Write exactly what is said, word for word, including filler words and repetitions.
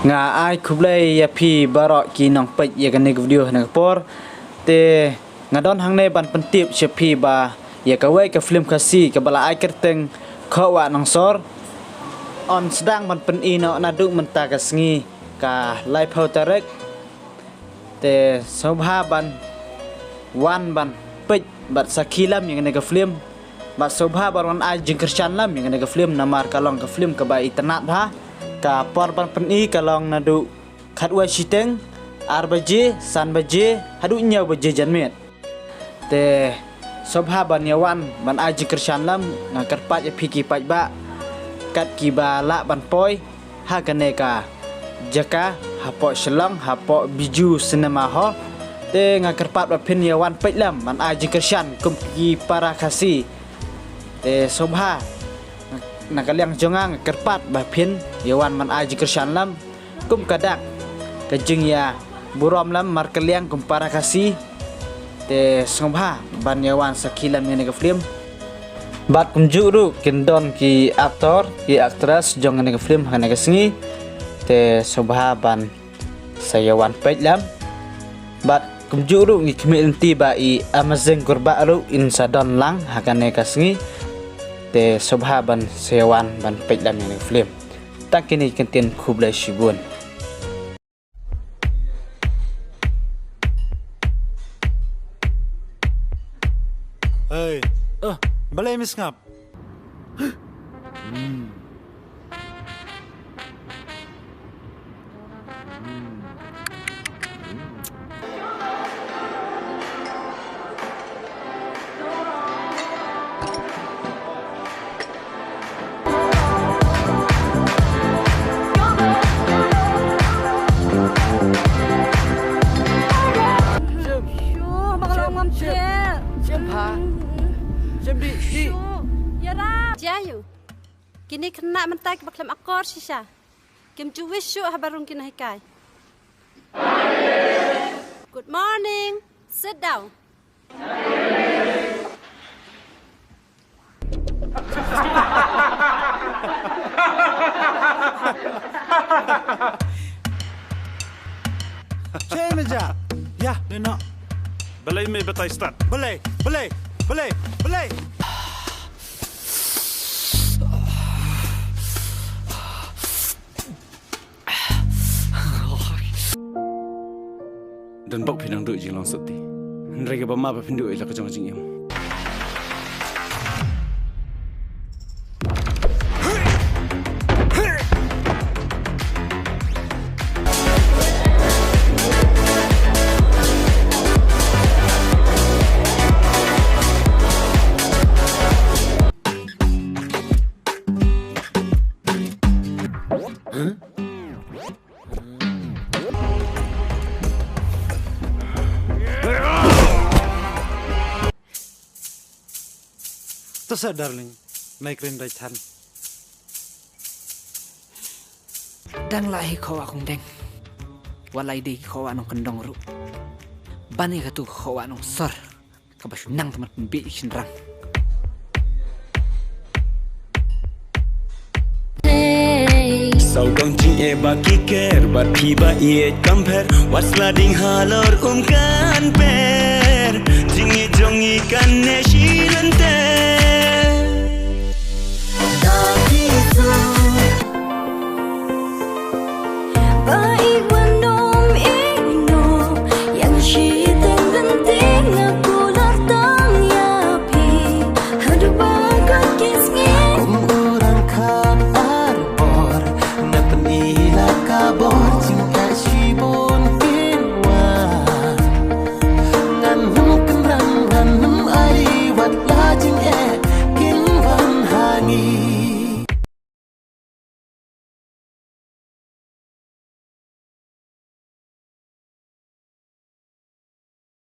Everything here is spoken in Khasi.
Nga ai khublei ïa phi baroh ki nongpeit ïa kane ka video ha kane ka por. Te nga don hangne ban pyntip sha phi ba ïa kawei ka film Khasi kaba la ai kyrteng Khoh Wah Nongsor yn sdang ban pyni noh naduh mynta ka sngi ka laiphew tarik. Te sngewbha ban wan ban peit bad sakhi lem ïa kane ka film. Bad sngewbha ban wan ai jingkyrshan lem ïa kane ka film namar ka long ka film kaba itynnad bha. Ka por ban pyni ka long naduh khatwei shiteng, ar baje, san baje haduh hynñiew baje janmiet. Te sngewbha ban ïa wan ban ai jingkyrshan lem. Nga kyrpad ïa phi ki paidbah kat kiba lah ban poi ha kane ka jaka hapoh Shillong, hapoh Bijou Cinema Hall. Te nga kyrpad ba phin ïa wan peit lem ban ai jingkyrshan kum ki para Khasi. Te sngewbha na ka liang jong nga nga kyrpad ba phin ïa wan ban ai jingkyrshan lem. Kum ka dak ka jingïaburom lem markylliang kum para Khasi. Te sngewbha ban ïa wan sakhi lem ïa kane ka film. Bad kumjuh ruh kin don ki actor ki actress jong kane ka film ha kane ka sngi. Te sngewbha ban sa ïa wan peit lem. Bad kumjuh ruh ngi khmih lynti ba i Amazing Kurbah ruh in sa don lang ha kane ka sngi. Te sngewbha ban sa ïa wan ban peit lem ïa kane ka film. Tang kine ki kyntien, khublei shibun. Hey. Eh, balei me sngap? Hmm. Shu, ba ka long ngam cheh. Shem pha. Shem dih, dih. Shu, ïa ra. Jayu. Kine khynnah mynta kiba khlem akor shisha. Kim ju wish shuh haba rung ki nonghikai. Good morning. Sit down. Che me ja. Ya, ne no. Balei me batai start? Balei, balei, balei, balei. Don bok phi nang duh jinglong sopti. Hynrei kaba ma ba phin duh ïa la ka jong ka jingim. To sa, darling, nai kren dai than. Dang lah hi khowa kong deng. Walai dei khowa nong kendong ru. Bani katu khowa nong sor. Kaba shu nang teman pynbeit ïa ki shynrang. Sawdong jingeh ba ki ker bad phi ba ïeit kam pher, wat sla ding halor um kan per. Jingeh jong ngi kan neh shi lynter.